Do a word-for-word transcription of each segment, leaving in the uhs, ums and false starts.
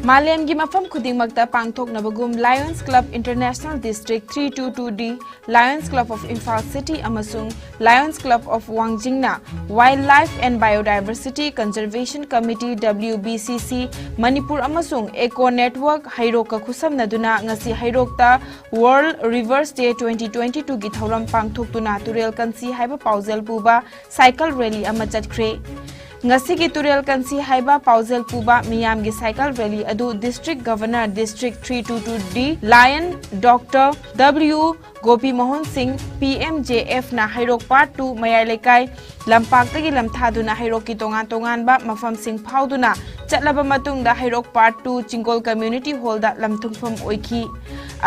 ꯃꯥꯂꯦꯝꯒꯤ ꯃꯐꯝ ꯈꯨꯗꯤꯡꯃꯛꯇ ꯄꯥꯡꯊꯣꯛꯅꯕꯒꯨꯝ Lions Club International District three two two D, Lions Club of Imphal City ꯑꯃꯁꯨꯡ Lions Club of ꯋꯥꯡꯖꯤꯡꯅ Wildlife and Biodiversity Conservation Committee, W B C C, Manipur ꯑꯃꯁꯨꯡ Eco Network ꯍꯩꯔꯣꯛꯀ ꯈꯨꯠꯁꯝꯅꯗꯨꯅ ꯉꯁꯤ ꯍꯩꯔꯣꯛꯇ World Rivers Day twenty twenty-two ꯒꯤ ꯊꯧꯔꯝ ꯄꯥꯡꯊꯣꯛꯇꯨꯅ ꯇꯨꯔꯦꯜ ꯀꯟꯁꯤ ꯍꯥꯏꯕ ꯄꯥꯎꯖꯦꯜ ꯄꯨꯕ ꯁꯥꯏꯀꯜ ꯔꯦꯂꯤ ꯑꯃ ꯆꯠꯈ꯭ꯔꯦ꯫ ꯉꯁꯤꯒꯤ ꯇꯨꯔꯦꯜ ꯀꯟꯁꯤ ꯍꯥꯏꯕ ꯄꯥꯎꯖꯦꯜ ꯄꯨꯕ ꯃꯤꯌꯥꯝꯒꯤ ꯁꯥꯏꯀꯜ ꯔꯦꯂꯤ ꯑꯗꯨ District Governor, District three two two D, Lion Doctor W Gopi Mohan Singh, P M J F ꯅ ꯍꯩꯔꯣꯛ Part two ꯃꯌꯥꯏ ꯂꯩꯀꯥꯏ ꯂꯝꯄꯥꯛꯇꯒꯤ ꯂꯝꯊꯥꯗꯨꯅ ꯍꯩꯔꯣꯛꯀꯤ ꯇꯣꯉꯥꯟ ꯇꯣꯉꯥꯟꯕ ꯃꯐꯝꯁꯤꯡ ꯐꯥꯎꯗꯨꯅ ꯆꯠꯂꯕ ꯃꯇꯨꯡꯗ ꯍꯩꯔꯣꯛ Part two ꯆꯤꯡꯒꯣꯜ Community Hall ꯗ ꯂꯝꯊꯨꯡꯐꯝ ꯑꯣꯏꯈꯤ꯫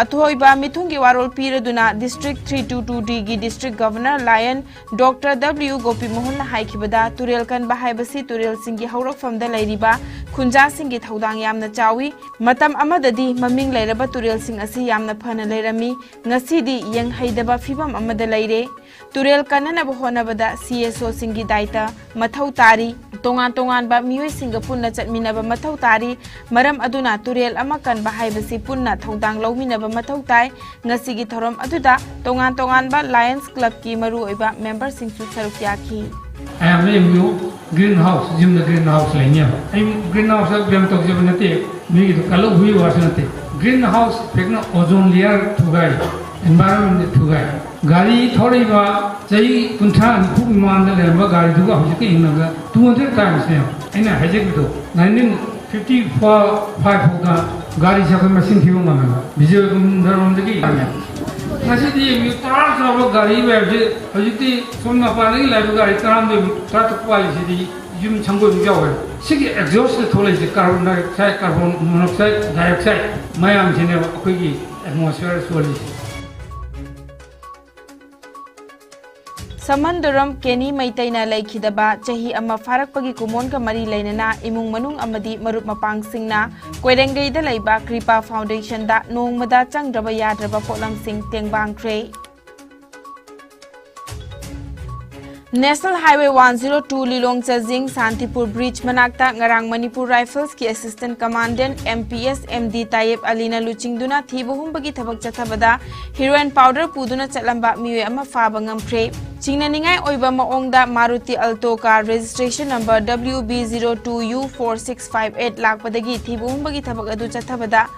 ꯑꯊꯣꯏꯕ ꯃꯤꯊꯨꯡꯒꯤ ꯋꯥꯔꯣꯜ ꯄꯤꯔꯗꯨꯅ District three two two D ꯒꯤ District Governor Lion Doctor W ꯒꯣꯄꯤ ꯃꯣꯍꯟꯅ ꯍꯥꯏꯈꯤꯕꯗ, ꯇꯨꯔꯦꯜ ꯀꯟꯕ ꯍꯥꯏꯕꯁꯤ ꯇꯨꯔꯦꯜꯁꯤꯡꯒꯤ ꯍꯧꯔꯛꯐꯝꯗ ꯂꯩꯔꯤꯕ ꯈꯨꯟꯖꯥꯁꯤꯡꯒꯤ ꯊꯧꯗꯥꯡ ꯌꯥꯝꯅ ꯆꯥꯎꯏ꯫ ꯃꯇꯝ ꯑꯃꯗꯗꯤ ꯃꯃꯤꯡ ꯂꯩꯔꯕ ꯇꯨꯔꯦꯜꯁꯤꯡ ꯑꯁꯤ ꯌꯥꯝꯅ ꯐꯅ ꯂꯩꯔꯝꯃꯤ, ꯉꯁꯤꯗꯤ ꯌꯦꯡꯍꯩꯗꯕ ꯐꯤꯕꯝ ꯑꯃꯗ ꯂꯩꯔꯦ꯫ ꯇꯨꯔꯦꯜ ꯀꯟꯅꯅꯕ ꯍꯣꯠꯅꯕꯗ C S O ꯁꯤꯡꯒꯤ ꯗꯥꯏꯇ ꯃꯊꯧ ꯇꯥꯔꯤ꯫ ꯇꯣꯉꯥꯟ ꯇꯣꯉꯥꯟꯕ ꯃꯤꯑꯣꯏꯁꯤꯡꯒ ꯄꯨꯟꯅ ꯆꯠꯃꯤꯟꯅꯕ ꯃꯊꯧ ꯇꯥꯔꯤ꯫ ꯃꯔꯝ ꯑꯗꯨꯅ ꯇꯨꯔꯦꯜ ꯑꯃ ꯀꯟꯕ ꯍꯥꯏꯕꯁꯤ ꯄꯨꯟꯅ ꯊꯧꯗꯥꯡ ꯂꯧꯃꯤꯟꯅꯕ ꯃꯊꯧ ꯇꯥꯏ꯫ ꯉꯁꯤꯒꯤ ꯊꯧꯔꯝ ꯑꯗꯨꯗ ꯇꯣꯉꯥꯟ ꯇꯣꯉꯥꯟꯕ Lions Club ꯀꯤ ꯃꯔꯨꯑꯣꯏꯕ ꯃꯦꯝꯕꯔꯁꯤꯡꯁꯨ ꯁꯔꯨꯛ ꯌꯥꯈꯤ꯫ ꯑꯌꯥꯝꯕ ꯑꯦꯝ ꯌꯨ ꯒ꯭ꯔꯤꯟ ꯍꯥꯎꯁ, ꯌꯨꯝꯗ ꯒ꯭ꯔꯤꯟ ꯍꯥꯎꯁ ꯂꯩꯅꯦꯕ꯫ ꯑꯩ ꯒ꯭ꯔꯤꯟ ꯍꯥꯎꯁꯇ ꯕꯦꯝ ꯇꯧꯖꯕ ꯅꯠꯇꯦ, ꯃꯤꯒꯤꯗꯣ ꯀꯜꯂ ꯍꯨꯏ ꯋꯥꯁꯨ ꯅꯠꯇꯦ꯫ ꯒ꯭ꯔꯤꯟ ꯍꯥꯎꯁ ꯏꯐꯦꯛꯅ ꯑꯣꯖꯣꯟ ꯂꯦꯌꯔ ꯊꯨꯒꯥꯏ, ꯑꯦꯟꯚꯥꯏꯔꯟꯃꯦꯟꯗ ꯊꯨꯒꯥꯏ꯫ ꯒꯥꯔꯤ ꯊꯧꯔꯛꯏꯕ ꯆꯍꯤ ꯀꯨꯟꯊ꯭ꯔꯥ ꯅꯤꯐꯨꯒꯤ ꯃꯃꯥꯡꯗ ꯂꯩꯔꯝꯕ ꯒꯥꯔꯤꯗꯨꯒ ꯍꯧꯖꯤꯛꯀ ꯌꯦꯡꯅꯕꯗ two hundred timesꯅꯦꯕ꯫ ꯑꯩꯅ ꯍꯥꯏꯖꯈꯤꯕꯗꯣ, nineteen fifty four five ꯐꯥꯎꯗ ꯒꯥꯔꯤꯁꯦ ꯑꯩꯈꯣꯏ ꯃꯁꯤꯡ ꯊꯤꯕ ꯉꯝꯃꯦꯕ, ꯕꯤꯖꯌꯒꯨꯟꯗꯔꯣꯝꯗꯒꯤ ꯂꯥꯛꯑꯦ꯫ ꯉꯁꯤꯗꯤ ꯑꯦꯝ ꯌꯨ ꯇꯔꯥ ꯆꯥꯎꯕ ꯒꯥꯔꯤ ꯃꯌꯥꯝꯁꯦ ꯍꯧꯖꯤꯛꯇꯤ ꯁꯣꯝ ꯃꯄꯥꯟꯗꯒꯤ ꯂꯥꯛꯏꯕ ꯒꯥꯔꯤ ꯇꯔꯥꯃꯨꯛ, ꯇꯔꯥꯇꯔꯨꯛ ꯄꯥꯜꯂꯤꯁꯤꯗꯤ ꯌꯨꯝ ꯁꯪꯒꯣꯏꯕ ꯌꯥꯎꯋꯦ꯫ ꯁꯤꯒꯤ ꯑꯦꯛꯖꯣꯁꯇ ꯊꯣꯛꯂꯛꯏꯁꯦ ꯀꯥꯔꯕꯣꯟ ꯗꯥꯏꯑꯣꯛꯁꯥꯏꯗ, ꯀꯥꯔꯕꯣꯟ ꯃꯣꯅꯣꯛꯁꯥꯏꯗ, ꯗꯥꯏꯑꯣꯛꯁꯥꯏꯗ ꯃꯌꯥꯝꯁꯤꯅꯦꯕ ꯑꯩꯈꯣꯏꯒꯤ ꯑꯦꯠꯃꯣꯁꯐꯤꯌꯔ ꯁꯣꯜꯂꯤꯁꯦ꯫ ꯁꯃꯟꯗꯨꯔꯝ ꯀꯦꯅꯤ ꯃꯩꯇꯩꯅ ꯂꯩꯈꯤꯗꯕ ꯆꯍꯤ ꯑꯃ ꯐꯥꯔꯛꯄꯒꯤ ꯀꯨꯃꯣꯟꯒ ꯃꯔꯤ ꯂꯩꯅꯅ ꯏꯃꯨꯡ ꯃꯅꯨꯡ ꯑꯃꯗꯤ ꯃꯔꯨꯞ ꯃꯄꯥꯡꯁꯤꯡꯅ ꯀꯣꯏꯔꯦꯡꯒꯩꯗ ꯂꯩꯕ ꯀ꯭ꯔꯤꯄꯥ ꯐꯥꯎꯟꯗꯦꯁꯟꯗ ꯅꯣꯡꯃꯗ ꯆꯪꯗ꯭ꯔꯕ ꯌꯥꯗ꯭ꯔꯕ ꯄꯣꯠꯂꯝꯁꯤꯡ ꯇꯦꯡꯕꯥꯡꯈ꯭ꯔꯦ꯫ National Highway one zero two ꯂꯤꯂꯣꯡ ꯆꯥꯖꯤꯡ ꯁꯥꯟꯇꯤꯄꯨꯔ bridge ꯃꯅꯥꯛꯇ ꯉꯔꯥꯡ Manipur Riflesꯀꯤ Assistant Commandant M P S M D ꯇꯥꯌꯦꯕ ꯑꯂꯤꯅ ꯂꯨꯆꯤꯡꯗꯨꯅ ꯊꯤꯕ ꯍꯨꯝꯕꯒꯤ ꯊꯕꯛ ꯆꯠꯊꯕꯗ heroin powder ꯄꯨꯗꯨꯅ ꯆꯠꯂꯝꯕ ꯃꯤꯑꯣꯏ ꯑꯃ ꯐꯥꯕ ꯉꯝꯈ꯭ꯔꯦ꯫ ꯆꯤꯡꯅꯅꯤꯡꯉꯥꯏ ꯑꯣꯏꯕ ꯃꯑꯣꯡꯗ Maruti Alto car registration number W B zero two U four six five eight ꯂꯥꯛꯄꯗꯒꯤ ꯊꯤꯕ ꯍꯨꯝꯕꯒꯤ ꯊꯕꯛ ꯑꯗꯨ ꯆꯠꯊꯕꯗ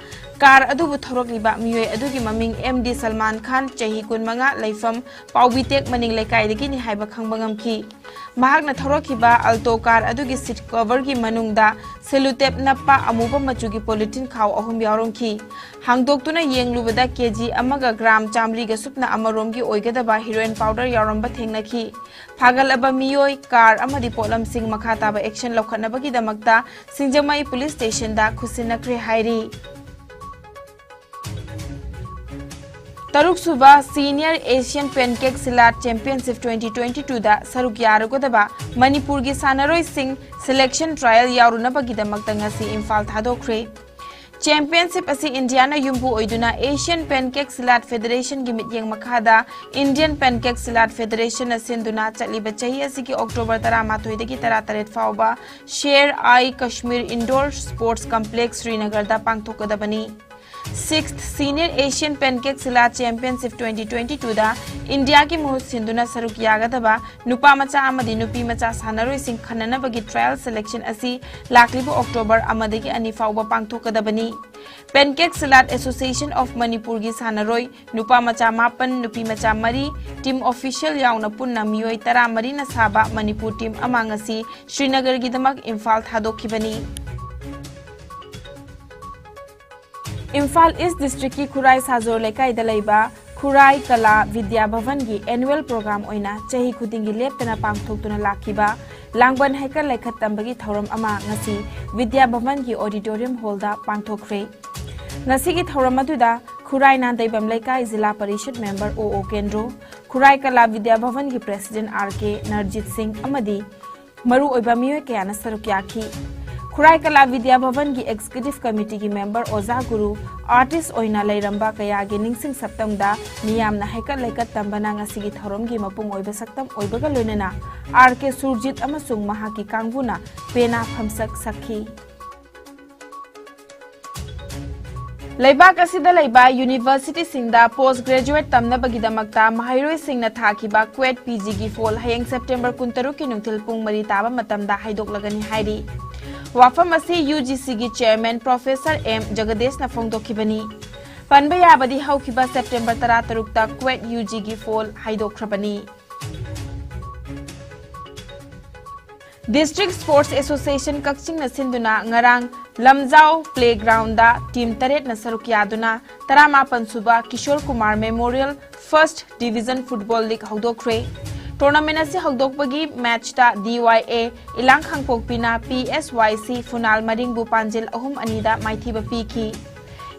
car ꯑꯗꯨꯕꯨ ꯊꯧꯔꯛꯂꯤꯕ ꯃꯤꯑꯣꯏ ꯑꯗꯨꯒꯤ ꯃꯃꯤꯡ M D Salman Khan, ꯆꯍꯤ ꯀꯨꯟꯃꯉꯥ, ꯂꯩꯐꯝ ꯄꯥꯎꯕꯤꯇꯦꯛ ꯃꯅꯤꯡ ꯂꯩꯀꯥꯏꯗꯒꯤꯅꯤ ꯍꯥꯏꯕ ꯈꯪꯕ ꯉꯝꯈꯤ꯫ ꯃꯍꯥꯛꯅ ꯊꯧꯔꯛꯈꯤꯕ Alto car ꯑꯗꯨꯒꯤ seat coverꯒꯤ ꯃꯅꯨꯡꯗ cellotape ꯅꯞꯄ ꯑꯃꯨꯕ ꯃꯆꯨꯒꯤ polythene ꯈꯥꯎ ꯑꯍꯨꯝ ꯌꯥꯎꯔꯝꯈꯤ꯫ ꯍꯥꯡꯗꯣꯛꯇꯨꯅ ꯌꯦꯡꯂꯨꯕꯗ ꯀꯦ ꯖꯤ ꯑꯃꯒ ꯒ꯭ꯔꯥꯝ ꯆꯥꯃꯔꯤꯒ ꯁꯨꯞꯅ ꯑꯃꯔꯣꯝꯒꯤ ꯑꯣꯏꯒꯗꯕ heroin powder ꯌꯥꯎꯔꯝꯕ ꯊꯦꯡꯅꯈꯤ꯫ ꯐꯥꯒꯠꯂꯕ ꯃꯤꯑꯣꯏ, car ꯑꯃꯗꯤ ꯄꯣꯠꯂꯝꯁꯤꯡ ꯃꯈꯥ ꯇꯥꯕ action ꯂꯧꯈꯠꯅꯕꯒꯤꯗꯃꯛꯇ ꯁꯤꯡꯖꯃꯩ police stationꯗ ꯈꯨꯠꯁꯤꯟꯅꯈ꯭ꯔꯦ ꯍꯥꯏꯔꯤ꯫ ꯇꯔꯨꯛꯁꯨꯕ Senior Asian Pancake Salad Championship twenty twenty-twoꯗ ꯁꯔꯨꯛ ꯌꯥꯔꯨꯒꯗꯕ ꯃꯅꯤꯄꯨꯔꯒꯤ ꯁꯥꯟꯅꯔꯣꯏꯁꯤꯡ selection trial ꯌꯥꯎꯔꯨꯅꯕꯒꯤꯗꯃꯛꯇ ꯉꯁꯤ ꯏꯝꯐꯥꯜ ꯊꯥꯗꯣꯛꯈ꯭ꯔꯦ꯫ Championship ꯑꯁꯤ ꯏꯟꯗꯤꯌꯥꯅ ꯌꯨꯝꯕꯨ ꯑꯣꯏꯗꯨꯅ Asian Pancake Salad Federationꯒꯤ ꯃꯤꯠꯌꯦꯡ ꯃꯈꯥꯗ Indian Pancake Salad Federationꯅ ꯁꯤꯟꯗꯨꯅ ꯆꯠꯂꯤꯕ ꯆꯍꯤ ꯑꯁꯤꯒꯤ October ꯇꯔꯥꯃꯥꯊꯣꯏꯗꯒꯤ ꯇꯔꯥꯇꯔꯦꯠ ꯐꯥꯎꯕ Sher-i Kashmir Indoor Sports Complex ꯁ꯭ꯔꯤꯅꯒꯔꯗ ꯄꯥꯡꯊꯣꯛꯀꯗꯕꯅꯤ꯫ Sixth Senior Asian Pancake Salad Championship twenty twenty-twoꯗ ꯏꯟꯗꯤꯌꯥꯒꯤ ꯃꯍꯨꯠ ꯁꯤꯟꯗꯨꯅ ꯁꯔꯨꯛ ꯌꯥꯒꯗꯕ ꯅꯨꯄꯥ ꯃꯆꯥ ꯑꯃꯗꯤ ꯅꯨꯄꯤ ꯃꯆꯥ ꯁꯥꯟꯅꯔꯣꯏꯁꯤꯡ ꯈꯟꯅꯅꯕꯒꯤ trial selection ꯑꯁꯤ ꯂꯥꯛꯂꯤꯕ October ꯑꯃꯗꯒꯤ ꯑꯅꯤ ꯐꯥꯎꯕ ꯄꯥꯡꯊꯣꯛꯀꯗꯕꯅꯤ꯫ Pancake Salad Association of ꯃꯅꯤꯄꯨꯔꯒꯤ ꯁꯥꯟꯅꯔꯣꯏ ꯅꯨꯄꯥ ꯃꯆꯥ ꯃꯥꯄꯟ, ꯅꯨꯄꯤ ꯃꯆꯥ ꯃꯔꯤ, team official ꯌꯥꯎꯅ ꯄꯨꯟꯅ ꯃꯤꯑꯣꯏ ꯇꯔꯥꯃꯔꯤꯅ ꯁꯥꯕ ꯃꯅꯤꯄꯨꯔ team ꯑꯃ ꯉꯁꯤ ꯁ꯭ꯔꯤꯅꯒꯔꯒꯤꯗꯃꯛ ꯏꯝꯐꯥꯜ ꯊꯥꯗꯣꯛꯈꯤꯕꯅꯤ꯫ ꯏꯝꯐꯥꯜ East Districtꯀꯤ ꯈꯨꯔꯥꯏ ꯁꯥꯖꯣꯔ ꯂꯩꯀꯥꯏꯗ ꯂꯩꯕ ꯈꯨꯔꯥꯏ ꯀꯂꯥ ꯕꯤꯗ꯭ꯌꯥ ꯚꯕꯟꯒꯤ annual program ꯑꯣꯏꯅ ꯆꯍꯤ ꯈꯨꯗꯤꯡꯒꯤ ꯂꯦꯞꯇꯅ ꯄꯥꯡꯊꯣꯛꯇꯨꯅ ꯂꯥꯛꯈꯤꯕ ꯂꯥꯡꯕꯟ ꯍꯩꯀꯠ ꯂꯩꯈꯠ ꯇꯝꯕꯒꯤ ꯊꯧꯔꯝ ꯑꯃ ꯉꯁꯤ ꯕꯤꯗ꯭ꯌꯥ ꯚꯕꯟꯒꯤ auditorium hallꯗ ꯄꯥꯡꯊꯣꯛꯈ꯭ꯔꯦ꯫ ꯉꯁꯤꯒꯤ ꯊꯧꯔꯝ ꯑꯗꯨꯗ ꯈꯨꯔꯥꯏ ꯅꯥꯟꯗꯩꯕꯝ ꯂꯩꯀꯥꯏ ꯖꯤꯂꯥ ꯄꯔꯤꯁꯠ member ꯑꯣ ꯑꯣ ꯀꯦꯟꯗ꯭ꯔꯣ, ꯈꯨꯔꯥꯏ ꯀꯂꯥ ꯕꯤꯗ꯭ꯌꯥ ꯚꯕꯟꯒꯤ president ꯑꯥꯔ ꯀꯦ ꯅꯔꯖꯤꯠ ꯁꯤꯡ ꯑꯃꯗꯤ ꯃꯔꯨꯑꯣꯏꯕ ꯃꯤꯑꯣꯏ ꯀꯌꯥꯅ ꯁꯔꯨꯛ ꯌꯥꯈꯤ꯫ ꯈꯨꯔꯥꯏ ꯀꯂꯥ ꯕꯤꯗ꯭ꯌꯥ ꯚꯕꯟꯒꯤ Executive Committeeꯒꯤ member ꯑꯣꯖꯥ ꯒꯨꯔꯨ, artist ꯑꯣꯏꯅ ꯂꯩꯔꯝꯕ ꯀꯌꯥꯒꯤ ꯅꯤꯡꯁꯤꯡ ꯁꯛꯇꯝꯗ ꯃꯤꯌꯥꯝꯅ ꯍꯩꯀꯠ ꯂꯩꯀꯠ ꯇꯝꯕꯅ ꯉꯁꯤꯒꯤ ꯊꯧꯔꯝꯒꯤ ꯃꯄꯨꯡ ꯑꯣꯏꯕ ꯁꯛꯇꯝ ꯑꯣꯏꯕꯒ ꯂꯣꯏꯅꯅ ꯑꯥꯔ ꯀꯦ ꯁꯨꯔꯖꯤꯠ ꯑꯃꯁꯨꯡ ꯃꯍꯥꯛꯀꯤ ꯀꯥꯡꯕꯨꯅ ꯄꯦꯅꯥ ꯐꯝꯁꯛ ꯁꯛꯈꯤ꯫ ꯂꯩꯕꯥꯛ ꯑꯁꯤꯗ ꯂꯩꯕ universityꯁꯤꯡꯗ post graduate ꯇꯝꯅꯕꯒꯤꯗꯃꯛꯇ ꯃꯍꯩꯔꯣꯏꯁꯤꯡꯅ ꯊꯥꯈꯤꯕ ꯀ꯭ꯋꯦꯠ ꯄꯤ ꯖꯤꯒꯤ ꯐꯣꯜ ꯍꯌꯦꯡ September ꯀꯨꯟꯇꯔꯨꯛꯀꯤ ꯅꯨꯡꯊꯤꯜ ꯄꯨꯡ ꯃꯔꯤ ꯇꯥꯕ ꯃꯇꯝꯗ ꯍꯥꯏꯗꯣꯛꯂꯒꯅꯤ ꯍꯥꯏꯔꯤ꯫ ꯋꯥꯐꯝ ꯑꯁꯤ ꯌꯨ ꯖꯤ ꯁꯤꯒꯤ chairman Professor ꯑꯦꯝ ꯖꯒꯗꯦꯁꯅ ꯐꯣꯡꯗꯣꯛꯈꯤꯕꯅꯤ꯫ ꯄꯟꯕ ꯌꯥꯕꯗꯤ ꯍꯧꯈꯤꯕ September ꯇꯔꯥꯇꯔꯨꯛꯇ ꯀ꯭ꯋꯦꯠ ꯌꯨ ꯖꯤꯒꯤ ꯐꯣꯜ ꯍꯥꯏꯗꯣꯛꯈ꯭ꯔꯕꯅꯤ꯫ District Sports Association ꯀꯛꯆꯤꯡꯅ ꯁꯤꯟꯗꯨꯅ ꯉꯔꯥꯡ ꯂꯝꯖꯥꯎ playgroundꯗ team ꯇꯔꯦꯠꯅ ꯁꯔꯨꯛ ꯌꯥꯗꯨꯅ ꯇꯔꯥꯃꯥꯄꯟ ꯁꯨꯕ Kishore Kumar Memorial First Division Football League ꯍꯧꯗꯣꯛꯈ꯭ꯔꯦ꯫ Tournament ꯑꯁꯤ ꯍꯧꯗꯣꯛꯄꯒꯤ matchꯇ ꯗꯤ ꯋꯥꯏ ꯑꯦ ꯏꯂꯥꯡ ꯈꯥꯡꯄꯣꯛꯄꯤꯅ ꯄꯤ ꯑꯦꯁ ꯋꯥꯏ ꯁꯤ ꯐꯨꯅꯥꯜ ꯃꯔꯤꯡꯕꯨ ꯄꯥꯟꯖꯤꯜ ꯑꯍꯨꯝ ꯑꯅꯤꯗ ꯃꯥꯏꯊꯤꯕ ꯄꯤꯈꯤ꯫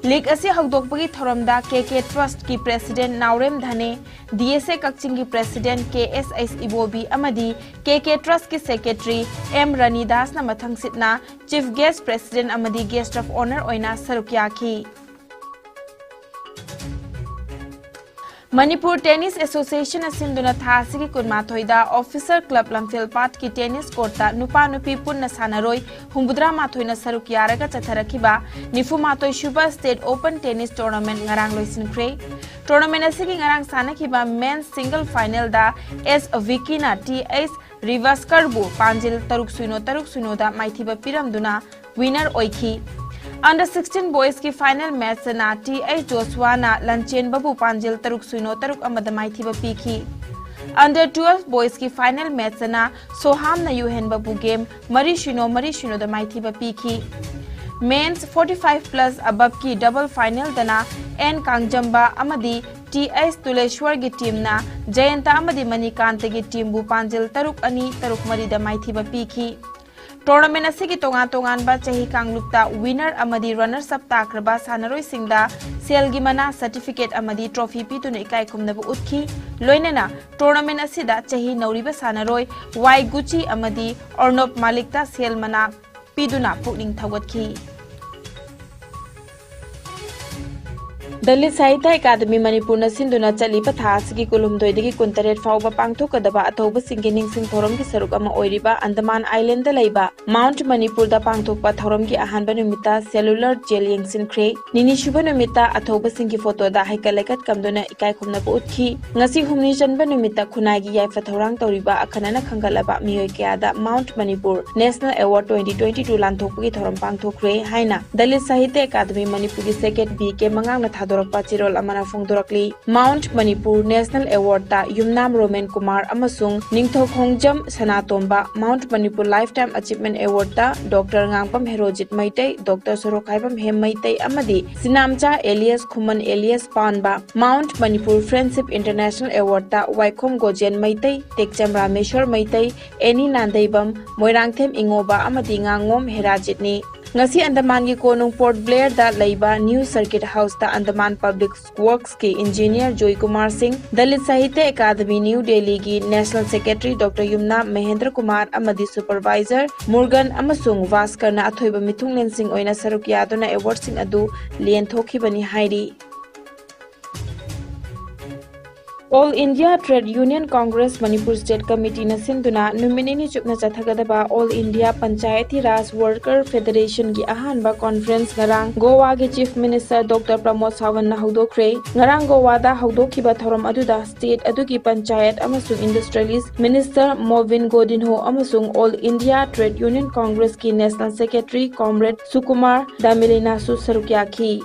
League ꯑꯁꯤ ꯍꯧꯗꯣꯛꯄꯒꯤ ꯊꯧꯔꯝꯗ ꯀꯦ ꯀꯦ Trustꯀꯤ president ꯅꯥꯎꯔꯦꯝ ꯙꯅꯦ, ꯗꯤ ꯑꯦꯁ ꯑꯦ ꯀꯛꯆꯤꯡꯒꯤ president ꯀꯦ ꯑꯦꯁ ꯑꯩꯆ ꯏꯕꯣꯕꯤ ꯑꯃꯗꯤ ꯀꯦ ꯀꯦ Trustꯀꯤ secretary ꯑꯦꯝ ꯔꯅꯤꯗꯥꯁꯅ ꯃꯊꯪꯁꯤꯠꯅ chief guest, president ꯑꯃꯗꯤ guest of honour ꯑꯣꯏꯅ ꯁꯔꯨꯛ ꯌꯥꯈꯤ꯫ ꯃꯅꯤꯄꯨꯔ Tennis Associationꯅ ꯁꯤꯟꯗꯨꯅ ꯊꯥ ꯑꯁꯤꯒꯤ ꯀꯨꯟꯃꯥꯊꯣꯏꯗ Officer Club ꯂꯝꯐꯦꯜꯄꯥꯠꯀꯤ tennis courtꯇ ꯅꯨꯄꯥ ꯅꯨꯄꯤ ꯄꯨꯟꯅ ꯁꯥꯟꯅꯔꯣꯏ ꯍꯨꯝꯐꯨꯇꯔꯥ ꯃꯥꯊꯣꯏꯅ ꯁꯔꯨꯛ ꯌꯥꯔꯒ ꯆꯠꯊꯔꯛꯈꯤꯕ ꯅꯤꯐꯨ ꯃꯥꯊꯣꯏ ꯁꯨꯕ State Open Tennis Tournament ꯉꯔꯥꯡ ꯂꯣꯏꯁꯤꯟꯈ꯭ꯔꯦ꯫ Tournament ꯑꯁꯤꯒꯤ ꯉꯔꯥꯡ ꯁꯥꯟꯅꯈꯤꯕ men's single finalꯗ ꯑꯦꯁ ꯚꯤꯀꯤꯅ ꯇꯤ ꯑꯩꯆ ꯔꯤꯚꯥꯁꯀꯔꯕꯨ ꯄꯥꯟꯖꯤꯜ ꯇꯔꯨꯛ ꯁꯤꯅꯣ, ꯇꯔꯨꯛ ꯁꯤꯅꯣꯗ ꯃꯥꯏꯊꯤꯕ ꯄꯤꯔꯝꯗꯨꯅ winner ꯑꯣꯏꯈꯤ꯫ Under sixteen boysꯀꯤ final matchꯇꯅ ꯇꯤ ꯑꯩꯆ ꯖꯣꯁꯋꯥꯅ ꯂꯟꯆꯦꯟꯕꯕꯨ ꯄꯥꯟꯖꯤꯜ ꯇꯔꯨꯛ ꯁꯤꯅꯣ, ꯇꯔꯨꯛ ꯑꯃꯗ ꯃꯥꯏꯊꯤꯕ ꯄꯤꯈꯤ꯫ Under twelve boysꯀꯤ final matchꯇꯅ ꯁꯣꯍꯥꯝꯅ ꯌꯨꯍꯦꯟꯕꯕꯨ game ꯃꯔꯤ ꯁꯤꯅꯣ, ꯃꯔꯤ ꯁꯤꯅꯣꯗ ꯃꯥꯏꯊꯤꯕ ꯄꯤꯈꯤ꯫ Men's forty five plus aboveꯀꯤ double finalꯗꯅ ꯑꯦꯟ ꯀꯥꯡꯖꯝꯕ ꯑꯃꯗꯤ ꯇꯤ ꯑꯩꯆ ꯇꯨꯂꯦꯁ꯭ꯋꯔꯒꯤ teamꯅ ꯖꯌꯟꯇ ꯑꯃꯗꯤ ꯃꯅꯤꯀꯥꯟꯇꯒꯤ teamꯕꯨ ꯄꯥꯟꯖꯤꯜ ꯇꯔꯨꯛ ꯑꯅꯤ, ꯇꯔꯨꯛ ꯃꯔꯤꯗ ꯃꯥꯏꯊꯤꯕ ꯄꯤꯈꯤ꯫ Tournament ꯑꯁꯤꯒꯤ ꯇꯣꯉꯥꯟ ꯇꯣꯉꯥꯟꯕ ꯆꯍꯤ ꯀꯥꯡꯂꯨꯞꯇ winner ꯑꯃꯗꯤ runners up ꯇꯥꯈ꯭ꯔꯕ ꯁꯥꯟꯅꯔꯣꯏꯁꯤꯡꯗ ꯁꯦꯜꯒꯤ ꯃꯅꯥ, certificate ꯑꯃꯗꯤ trophy ꯄꯤꯗꯨꯅ ꯏꯀꯥꯏ ꯈꯨꯝꯅꯕ ꯎꯠꯈꯤ꯫ ꯂꯣꯏꯅꯅ tournament ꯑꯁꯤꯗ ꯆꯍꯤ ꯅꯧꯔꯤꯕ ꯁꯥꯟꯅꯔꯣꯏ ꯋꯥꯏ ꯒꯨꯆꯤ ꯑꯃꯗꯤ ꯑꯔꯅꯣꯕ ꯃꯥꯂꯤꯛꯇ ꯁꯦꯜ ꯃꯅꯥ ꯄꯤꯗꯨꯅ ꯄꯨꯛꯅꯤꯡ ꯊꯧꯒꯠꯈꯤ꯫ ꯗꯂꯤꯠ ꯁꯥꯍꯤꯇ꯭ꯌ ꯑꯦꯀꯥꯗꯃꯤ ꯃꯅꯤꯄꯨꯔꯅ ꯁꯤꯟꯗꯨꯅ ꯆꯠꯂꯤꯕ ꯊꯥ ꯑꯁꯤꯒꯤ ꯀꯨꯟꯍꯨꯝꯗꯣꯏꯗꯒꯤ ꯀꯨꯟꯇꯔꯦꯠ ꯐꯥꯎꯕ ꯄꯥꯡꯊꯣꯛꯀꯗꯕ ꯑꯊꯧꯕꯁꯤꯡꯒꯤ ꯅꯤꯡꯁꯤꯡ ꯊꯧꯔꯝꯒꯤ ꯁꯔꯨꯛ ꯑꯃ ꯑꯣꯏꯔꯤꯕ ꯑꯟꯗꯃꯥꯟ ꯑꯥꯏꯂꯦꯟꯗ ꯂꯩꯕ ꯃꯥꯎꯟꯠ ꯃꯅꯤꯄꯨꯔꯗ ꯄꯥꯡꯊꯣꯛꯄ ꯊꯧꯔꯝꯒꯤ ꯑꯍꯥꯟꯕ ꯅꯨꯃꯤꯠꯇ cellular jail ꯌꯦꯡꯁꯤꯟꯈ꯭ꯔꯦ꯫ ꯅꯤꯅꯤꯁꯨꯕ ꯅꯨꯃꯤꯠꯇ ꯑꯊꯧꯕꯁꯤꯡꯒꯤ ꯐꯣꯇꯣꯗ ꯍꯩꯀꯠ ꯂꯩꯀꯠ ꯀꯝꯗꯨꯅ ꯏꯀꯥꯏ ꯈꯨꯝꯅꯕ ꯎꯠꯈꯤ꯫ ꯉꯁꯤ ꯍꯨꯝꯅꯤ ꯆꯟꯕ ꯅꯨꯃꯤꯠꯇ ꯈꯨꯟꯅꯥꯏꯒꯤ ꯌꯥꯏꯐ ꯊꯧꯔꯥꯡ ꯇꯧꯔꯤꯕ ꯑꯈꯟꯅꯅ ꯈꯟꯒꯠꯂꯕ ꯃꯤꯑꯣꯏ ꯀꯌꯥꯗ mount Manipur National Award twenty twenty-two ꯂꯥꯟꯊꯣꯛꯄꯒꯤ ꯊꯧꯔꯝ ꯄꯥꯡꯊꯣꯛꯈ꯭ꯔꯦ ꯍꯥꯏꯅ ꯗꯂꯤꯠ ꯁꯥꯍꯤꯇ꯭ꯌ ꯑꯦꯀꯥꯗꯃꯤ ꯃꯅꯤꯄꯨꯔꯒꯤ ꯁꯦꯀ꯭ꯔꯦꯇꯔꯤ ꯕꯤ ꯀꯦ ꯃꯉꯥꯡꯅ ꯊꯥꯗꯣꯔꯛꯄ ꯆꯦꯔꯣꯜ ꯑꯃꯅ ꯐꯣꯡꯗꯣꯔꯛꯂꯤ꯫ ꯃꯥꯎꯟꯠ ꯃꯅꯤꯄꯨꯔ National Awardꯇ ꯌꯨꯝꯅꯥꯝ ꯔꯣꯃꯦꯟ ꯀꯨꯃꯥꯔ ꯑꯃꯁꯨꯡ Ningthoukhongjam Sanatomba, mount Manipur Lifetime Achievement Awardꯇ ꯗꯣꯛꯇꯔ ꯉꯥꯡꯄꯝ ꯍꯦꯔꯣꯖꯤꯠ ꯃꯩꯇꯩ, ꯗꯣꯛꯇꯔ ꯁꯣꯔꯣꯛꯈꯥꯏꯕꯝ ꯍꯦꯝ ꯃꯩꯇꯩ ꯑꯃꯗꯤ Chinamcha alias Khuman alias Panba, mount Manipur Friendship International Awardꯇ ꯋꯥꯏꯈꯣꯝ ꯒꯣꯖꯦꯟ ꯃꯩꯇꯩ, ꯇꯦꯛꯆꯝ ꯔꯥꯃꯦꯁꯣꯔ ꯃꯩꯇꯩ, ꯑꯦꯅꯤ ꯅꯥꯟꯗꯩꯕꯝ, ꯃꯣꯏꯔꯥꯡꯊꯦꯝ ꯏꯉꯣꯕ ꯑꯃꯗꯤ ꯉꯥꯉꯣꯝ ꯍꯦꯔꯥꯖꯤꯠꯅꯤ꯫ ꯉꯁꯤ ꯑꯟꯗꯃꯥꯟꯒꯤ ꯀꯣꯅꯨꯡ ꯄꯣꯔꯠ ꯕ꯭ꯂꯦꯌꯔꯗ ꯂꯩꯕ ꯅ꯭ꯌꯨ ꯁꯔꯀꯤꯠ ꯍꯥꯎꯁꯇ ꯑꯟꯗꯃꯥꯟ ꯄꯕ꯭ꯂꯤꯛ ꯋꯔꯛꯁꯀꯤ engineer Joy Kumar Singh, Dalit Sahitya academy new ꯗꯦꯜꯂꯤꯒꯤ national secretary doctor Yumnam Mahendra Kumar ꯑꯃꯗꯤ ꯁꯨꯄꯔꯚꯥꯏꯖꯔ ꯃꯨꯔꯒꯟ ꯑꯃꯁꯨꯡ ꯚꯥꯁꯀꯔꯅ ꯑꯊꯣꯏꯕ ꯃꯤꯊꯨꯡꯂꯦꯟꯁꯤꯡ ꯑꯣꯏꯅ ꯁꯔꯨꯛ ꯌꯥꯗꯨꯅ ꯑꯦꯋꯥꯔꯗꯁꯤꯡ ꯑꯗꯨ ꯂꯦꯟꯊꯣꯛꯈꯤꯕꯅꯤ ꯍꯥꯏꯔꯤ꯫ All India Trade Union Congress Manipur State Committeeꯅ ꯁꯤꯟꯗꯨꯅ ꯅꯨꯃꯤꯠ ꯅꯤꯅꯤ ꯆꯨꯞꯅ ꯆꯠꯊꯒꯗꯕ All India Panchayati Raj Worker Federationꯒꯤ ꯑꯍꯥꯟꯕ conference ꯉꯔꯥꯡ ꯒꯣꯋꯥꯒꯤ Chief Minister ꯗꯣꯛꯇꯔ ꯄ꯭ꯔꯃꯣꯗ ꯁꯥꯋꯟꯠꯅ ꯍꯧꯗꯣꯛꯈ꯭ꯔꯦ꯫ ꯉꯔꯥꯡ ꯒꯣꯋꯥꯗ ꯍꯧꯗꯣꯛꯈꯤꯕ ꯊꯧꯔꯝ ꯑꯗꯨꯗ state ꯑꯗꯨꯒꯤ ꯄꯟꯆꯥꯌꯠ ꯑꯃꯁꯨꯡ Industrialist Minister ꯃꯣꯕꯤꯟ ꯒꯣꯗꯤꯟꯍꯣ ꯑꯃꯁꯨꯡ All India Trade Union Congressꯀꯤ National Secretary Comrade ꯁꯨꯀꯨꯃꯥꯔ ꯗꯥꯃꯤꯂꯤꯅꯥꯁꯨ ꯁꯔꯨꯛ ꯌꯥꯈꯤ꯫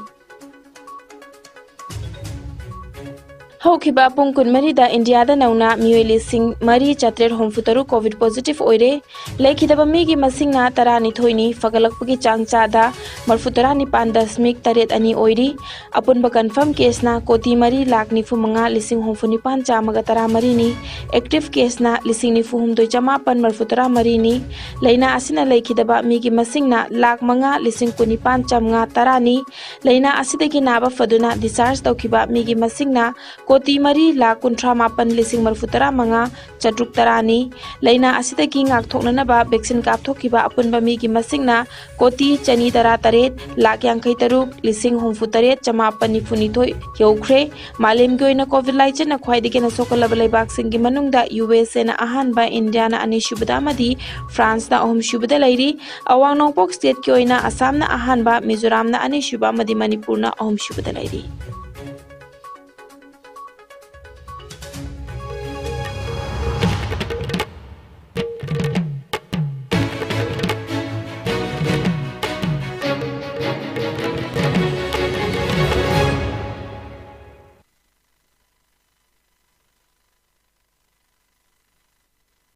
ꯍꯧꯈꯤꯕ ꯄꯨꯡ ꯀꯨꯟꯃꯔꯤꯗ ꯏꯟꯗꯤꯌꯥꯗ ꯅꯧꯅ ꯃꯤꯑꯣꯏ ꯂꯤꯁꯤꯡ ꯃꯔꯤ ꯆꯥꯇ꯭ꯔꯦꯠ ꯍꯨꯝꯐꯨ ꯇꯔꯨꯛ COVID positive ꯑꯣꯏꯔꯦ꯫ ꯂꯩꯈꯤꯗꯕ ꯃꯤꯒꯤ ꯃꯁꯤꯡꯅ ꯇꯔꯥꯅꯤꯊꯣꯏꯅꯤ, ꯐꯒꯠꯂꯛꯄꯒꯤ ꯆꯥꯡ ꯆꯥꯗ ꯃꯔꯐꯨ ꯇꯔꯥ ꯅꯤꯄꯥꯟ ꯗꯁꯃꯤꯛ ꯇꯔꯦꯠ ꯑꯅꯤ ꯑꯣꯏꯔꯤ꯫ ꯑꯄꯨꯟꯕ confirm caseꯅ ꯀꯣꯇꯤ ꯃꯔꯤ ꯂꯥꯈ ꯅꯤꯐꯨ ꯃꯉꯥ ꯂꯤꯁꯤꯡ ꯍꯨꯝꯐꯨ ꯅꯤꯄꯥꯟ ꯆꯥꯝꯃꯒ ꯇꯔꯥ ꯃꯔꯤꯅꯤ꯫ Active caseꯅ ꯂꯤꯁꯤꯡ ꯅꯤꯐꯨ ꯍꯨꯝꯗꯣꯏ ꯆꯥꯃꯥꯄꯟ ꯃꯔꯐꯨ ꯇꯔꯥ ꯃꯔꯤꯅꯤ꯫ ꯂꯥꯏꯅꯥ ꯑꯁꯤꯅ ꯂꯩꯈꯤꯗꯕ ꯃꯤꯒꯤ ꯃꯁꯤꯡꯅ ꯂꯥꯈ ꯃꯉꯥ ꯂꯤꯁꯤꯡ ꯀꯨꯟꯅꯤꯄꯥꯟ ꯆꯥꯝꯃꯉꯥ ꯇꯔꯥꯅꯤ꯫ ꯂꯥꯏꯅꯥ ꯑꯁꯤꯗꯒꯤ ꯅꯥꯕ ꯐꯗꯨꯅ discharge ꯇꯧꯈꯤꯕ ꯃꯤꯒꯤ ꯃꯁꯤꯡꯅ ꯀꯣꯇꯤ ꯃꯔꯤ ꯂꯥꯈ ꯀꯨꯟꯊ꯭ꯔꯥ ꯃꯥꯄꯟ ꯂꯤꯁꯤꯡ ꯃꯔꯤꯐꯨ ꯇꯔꯥ ꯃꯉꯥ ꯆꯥꯇ꯭ꯔꯨꯛ ꯇꯔꯥꯅꯤ꯫ ꯂꯥꯏꯅꯥ ꯑꯁꯤꯗꯒꯤ ꯉꯥꯛꯊꯣꯛꯅꯅꯕ ꯚꯦꯛꯁꯤꯟ ꯀꯥꯞꯊꯣꯛꯈꯤꯕ ꯑꯄꯨꯟꯕ ꯃꯤꯒꯤ ꯃꯁꯤꯡꯅ ꯀꯣꯇꯤ ꯆꯅꯤ ꯇꯔꯥ ꯇꯔꯦꯠ ꯂꯥꯈ ꯌꯥꯡꯈꯩ ꯇꯔꯨꯛ ꯂꯤꯁꯤꯡ ꯍꯨꯝꯐꯨ ꯇꯔꯦꯠ ꯆꯃꯥꯄꯟ ꯅꯤꯐꯨ ꯅꯤꯊꯣꯏ ꯌꯧꯈ꯭ꯔꯦ꯫ ꯃꯥꯂꯦꯝꯒꯤ ꯑꯣꯏꯅ ꯀꯣꯚꯤꯗ ꯂꯥꯏꯆꯠꯅ ꯈ꯭ꯋꯥꯏꯗꯒꯤ ꯍꯦꯟꯅ ꯁꯣꯛꯍꯜꯂꯕ ꯂꯩꯕꯥꯛꯁꯤꯡꯒꯤ ꯃꯅꯨꯡꯗ ꯌꯨ ꯑꯦꯁ ꯑꯦꯅ ꯑꯍꯥꯟꯕ, ꯏꯟꯗꯤꯌꯥꯅ ꯑꯅꯤꯁꯨꯕꯗ ꯑꯃꯗꯤ ꯐ꯭ꯔꯥꯟꯁꯅ ꯑꯍꯨꯝꯁꯨꯕꯗ ꯂꯩꯔꯤ꯫ ꯑꯋꯥꯡ ꯅꯣꯡꯄꯣꯛ ꯁ꯭ꯇꯦꯠꯀꯤ ꯑꯣꯏꯅ ꯑꯁꯥꯝꯅ ꯑꯍꯥꯟꯕ, ꯃꯤꯖꯣꯔꯥꯝꯅ ꯑꯅꯤꯁꯨꯕ ꯑꯃꯗꯤ ꯃꯅꯤꯄꯨꯔꯅ ꯑꯍꯨꯝꯁꯨꯕꯗ ꯂꯩꯔꯤ꯫